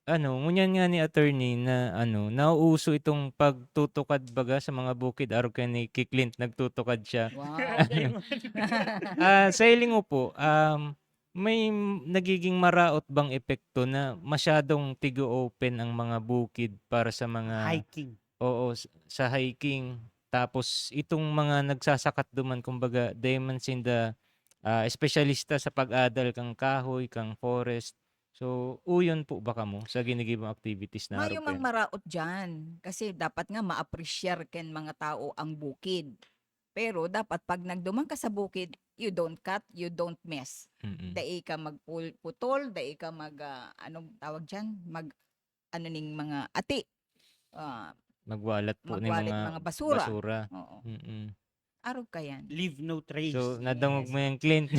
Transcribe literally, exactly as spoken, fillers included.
Ano, ngunyan nga ni attorney na ano, nauuso itong pagtutukad baga sa mga bukid, arog kan ni ki Clint nagtutukad siya. Wow. Ah, sa hiling mo po, um, may m- nagiging maraot bang epekto na masyadong tigo-open ang mga bukid para sa mga Hiking. Oo, s- sa hiking. Tapos itong mga nagsasakat duman, kumbaga, they man sinda ah, espesyalista sa pag-adal kang kahoy, kang forest. So, uyon po ba kamo sa ginigibang activities na Mayo arog mang kayo? Maraot dyan. Kasi dapat nga ma-appreciate kan mga tao ang bukid. Pero dapat pag nagduman ka sa bukid, you don't cut, you don't mess. Mm-mm. Dai ka magputol, dai ka mag, ah, anong tawag dyan? Mag, ano ning mga ati. Ah, Magwalat po ni magwalit mga, mga basura. basura. Oo. Mm-mm. Arog ka yan. Leave no trace. So, nadangog Yes. mo yung Clint.